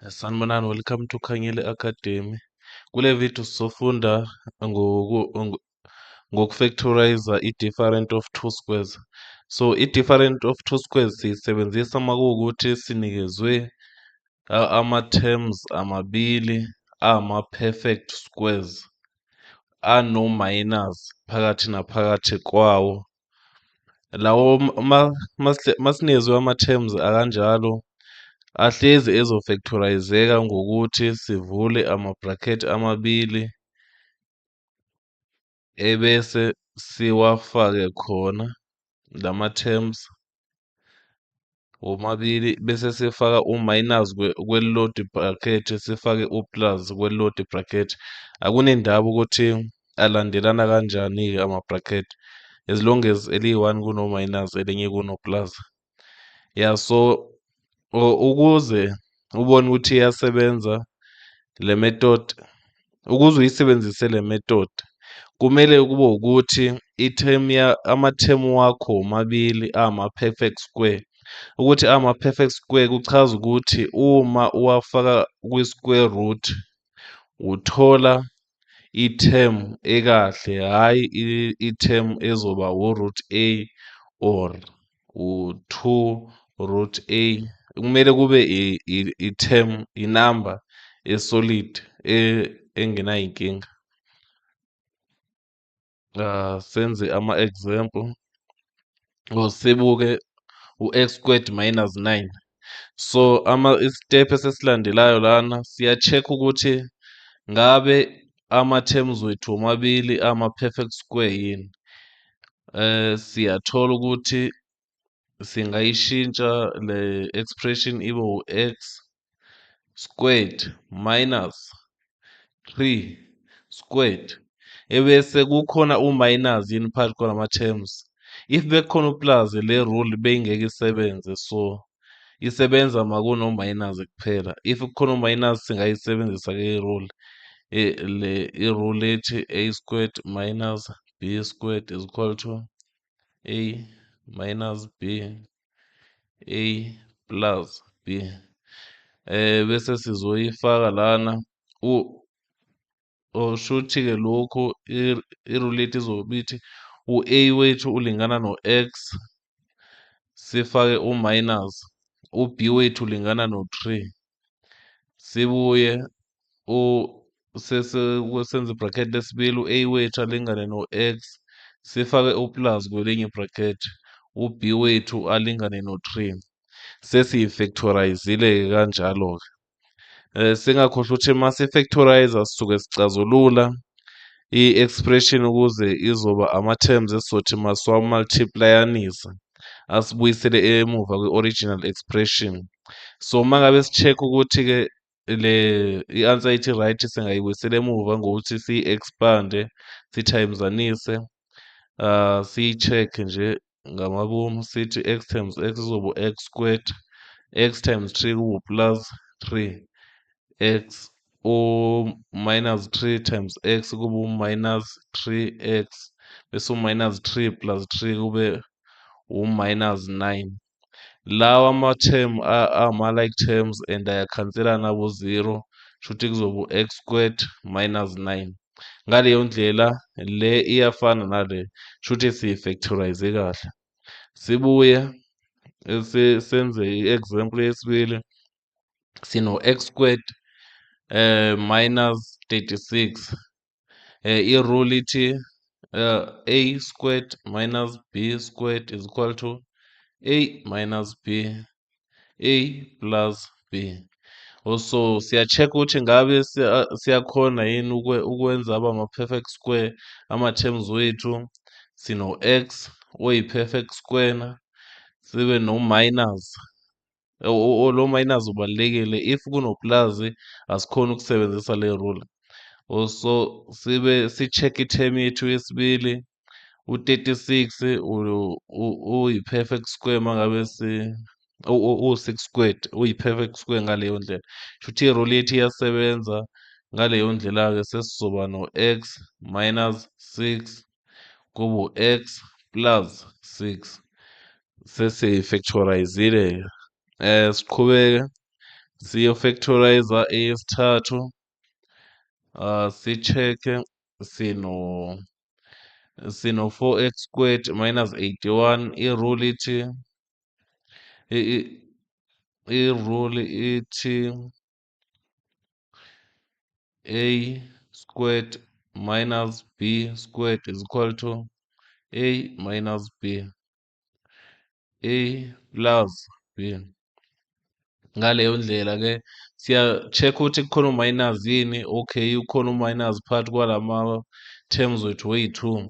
Sanibonani, welcome to Khanyile Academy. Kule video sizofunda ngoku-factorize i-difference of two squares. So i-difference of two squares siyisebenzisa uma kuwukuthi sinikezwe ama-terms amabili ama-perfect squares ano-minus phakathi naphakathi kwawo. Lawo masinikezwe ama-terms akanjalo, ahlezi ezo-factorizeka ngokuthi sivule ama-bracket amabili ebese siwafake khona lama-terms womabili, bese sifaka u-minus kwelilodwa i-bracket, sifake u-plus kwelilodwa i-bracket. Akunendaba ukuthi alandelana kanjani-ke ama-bracket, as long as eliyi-one kuno-minus, elinye kuno-plus. Ya, so ukuze ubone ukuthi iyasebenza le method, ukuze uyisebenzise le method, kumele kube ukuthi i-term ya ama-term wakho womabili ama-perfect square. Ukuthi ama-perfect square kuchaza ukuthi uma uwafaka kwi-square root uthola i-term ekahle, hhayi i-term ezoba u-root a or u-two root a. Kumele kube i-term, i-number e-solid engenayinkinga. Senze ama-example or sibuke u-x squared minus nine. So ama i-step esesilandelayo lana, siya-check ukuthi ngabe ama-terms wethu womabili ama-perfect square yini. Siyathola ukuthi singayishintsha le expression ibe u-x squared minus 3 squared, ebese kukhona u-minus yini phakathi kwalama terms. If bekukhona u-plus, le rule beyingeke isebenze, so isebenza makuno-minus kuphela. If kukhona u-minus, singayisebenzisa-ke i-rule le, i-rule ethi a squared minus b squared is equal to a minus b a plus b. Bese sizoyifaka lana oshuthi-ke lokhu i-rule yethu izobe ithi u-a wethu ulingana no-x, sifake u-minus, u-b wethu ulingana no-3, sibuye senze i-bracket lesibili, u-a wethu alingane no-x, sifake u-plus kwelinye i-bracket, u-b wethu alingane no-3. Sesiyi-factorise-ile-ke kanjalo-ke. Singakhohlwa ukuthi uma si-factorize sisuke sicazulula i-expression ukuze izoba ama-terms esizothi masiwa-multiply-anisa asibuyisele emuva kwi-original expression. So uma ngabe si-check ukuthi-ke le i-answer ithi right, singayibuyisela emuva ngokuthi siyi-expand-e, si-times-anise, siyi-check nje ngamabomu, sithi x times x izoba u-x squared, x times 3 kuba u-plus 3 x, u-minus 3 times x kube u-minus 3x, bese u-minus 3 plus 3 kube u-minus 9. Lawa ama-term ama-like terms and ayakhanselana abo-zero, shuthi kuzoba u-x squared minus 9. Ngaleyo ndlela le iyafana nale, shuthi siyi-factorise kahle. Sibuye senze i-example yesibili, sino-x squared minus 36. I-rule ithi a squared minus b squared is equal to a minus b a plus b. Also siya-check ukuthi ngabe siyakhona yini ukwenza aba ama-perfect square ama-terms wethu. Sino-x oyi-perfect square na, sibe no-minus. Lo minus ubalulekile, if kuno-plus asikhoni ukusebenzisa le rule. Also sibe si-check i-term yethu yesibili, u-36 uyi-perfect square mangabe uwu-six squared uyi-perfect square ngaleyo ndlela. Shuthi i-rule yethu iyasebenza ngaleyo ndlela-ke, sesizoba no-x minus 6 kube u-x plus 6. Sesiyi-factorise-ile-ke. Siqhubeke Siyo-factorize eyesithathu, si-check-e sino 4x squared minus 81. I-rule ithi a squared minus b squared is equal to a minus b, a plus b. Ngaleyo ndlela-ke siya-check ukuthi kukhona u-minus yini. Okay, ukhona u-minus phakathi kwalama terms wethu weyi-two.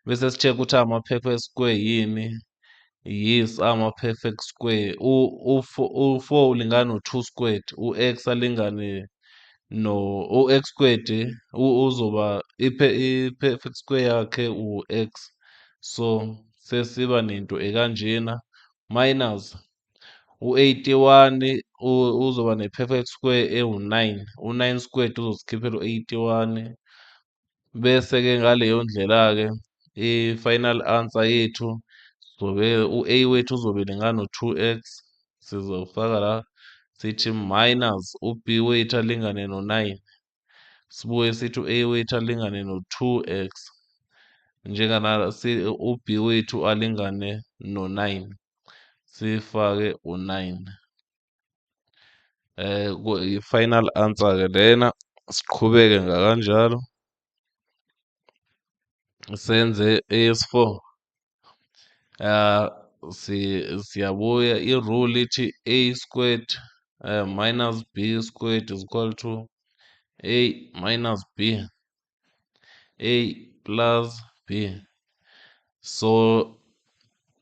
Bese si-check ukuthi ama-perfect square yini. Yes, ama-perfect square. U-four ulingana no-two squared, u-x alingane no u-x squared uzoba i-perfect square yakhe u-x. So sesiba nento ekanjena minus u-81 uzoba ne-perfect square ewu-9, u-9 squared uzosikhiphela u-81. Bese-ke ngaleyo ndlela-ke i-final answer yethu zobe u-a wethu uzobe elingana no-2x, sizofaka la sithi minus u-b wethu alingane no-9, sibuye sithi u-a wethu alingane no-2x, njengana u-b wethu alingane no-9, sifake u-9. I-final answer-ke lena. Siqhubeke ngakanjalo senze eyesi-four. Siyabuya, i-rule ithi a squared minus b squared is equal to a minus b, a plus b. So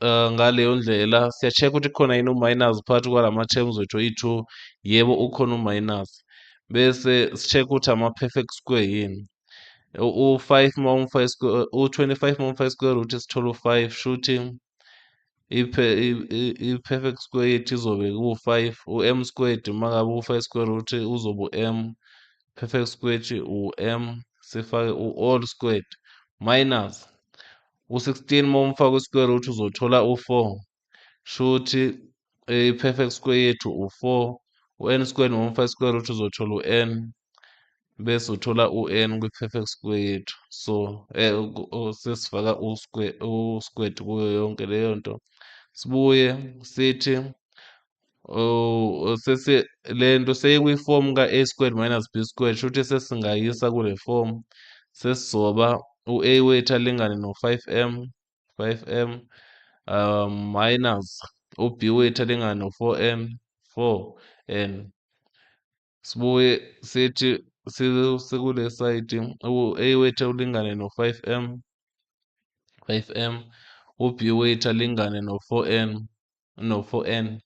ngaleyo ndlela siya-check ukuthi khona yini u-minus phakathi kwalama terms wethu ayi-two. Yebo, ukhona u-minus. Bese si-check ukuthi ama-perfect square yini. U-five uma umfaka, u-25 uma umfaka square root sithola u-five, shuthi i-perfect square yethu izobe ku-five. U-m squared uma ngabe ufaka i-square root uzobe u-m, perfect square u-m, sifake u-all squared minus u-16 uma umfaka i-square root uzothola u-four, shuthi i-perfect square yethu u-four. U-n squared uma umfaka i-square root uzothola u-n, bese uthola u-n kwi-perfect square yethu. So sesifaka u-square, u-squared kuyo yonke leyo nto. Sibuye sithi sesi le nto seyikwi-form ka-a squared minus b squared, shuthi sesingayisa kule form, sesizoba u-a wethu alingane no-five m, five m minus u-b wethu alingane no-four n, four n. Sibuye sithi sikule side u-a wethu ulingane no-five m, five m, u-b wethu alingane no-four n, no-four n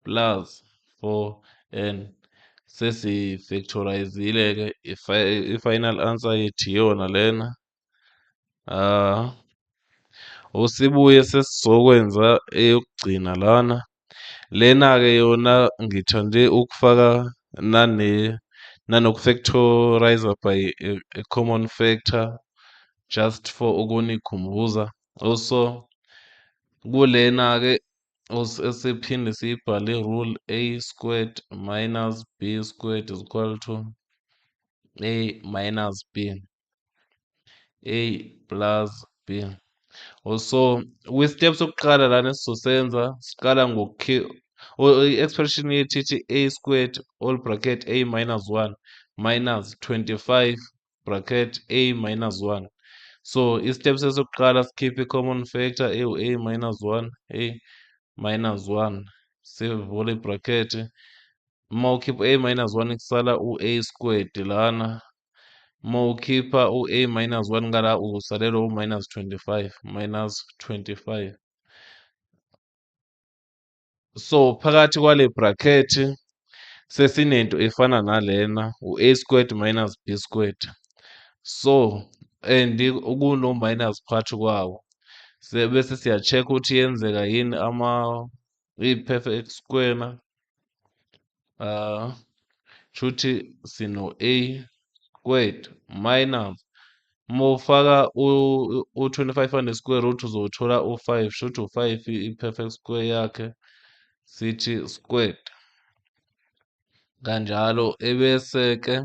plus four n. Sesi-factorise-ile-ke, i-final answer yethu iyona lena. Usibuye sesizokwenza eyokugcina lana. Lena-ke yona ngithande ukufaka nanoku-factorize by a common factor just for ukunikhumbuza. Also kulena-ke esiphinde siyibhale i-rule, a squared minus b squared is equal to a minus b, a plus b. Also kwi-step sokuqala lana esizosenza, siqala i-expression yethu ithi a squared all bracket a minus 1 minus 25 bracket a minus 1. So i-step sokuqala sikhiphe i-common factor ewu-a minus 1, a minus 1, sivule i-bracket. Uma ukhipha a minus 1 kusala u-a squared lana. Uma ukhipha u-a minus 1 ngala usalelwa u-minus 25, minus 25. So phakathi kwale bracket sesinento efana nalena, u-a squared minus b squared. So and kuno minus phakathi kwawo, bese siya-check ukuthi yenzeka yini ama i-perfect square na. Shuthi sino a squared minus, uma ufaka u-25 under square root uzothola u-5, shuthi u-5 i-perfect square yakhe, sithi squared Kanjalo ebese-ke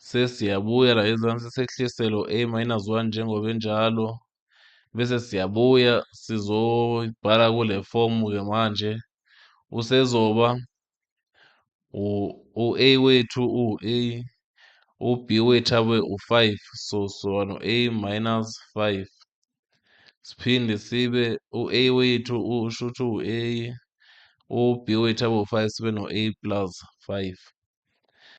sesiyabuya la ezansi sehlise lo a minus 1 njengoba enjalo, bese siyabuya sizoyibhala kule fomu-ke manje. Usezoba u-a wethu uwu-a, u-b wethu abe u-5, so sizoba no-a minus 5. Siphinde sibe u-a wethu usho ukuthi uwu-a, u-b wethu abe u-5, sibe no-a plus 5.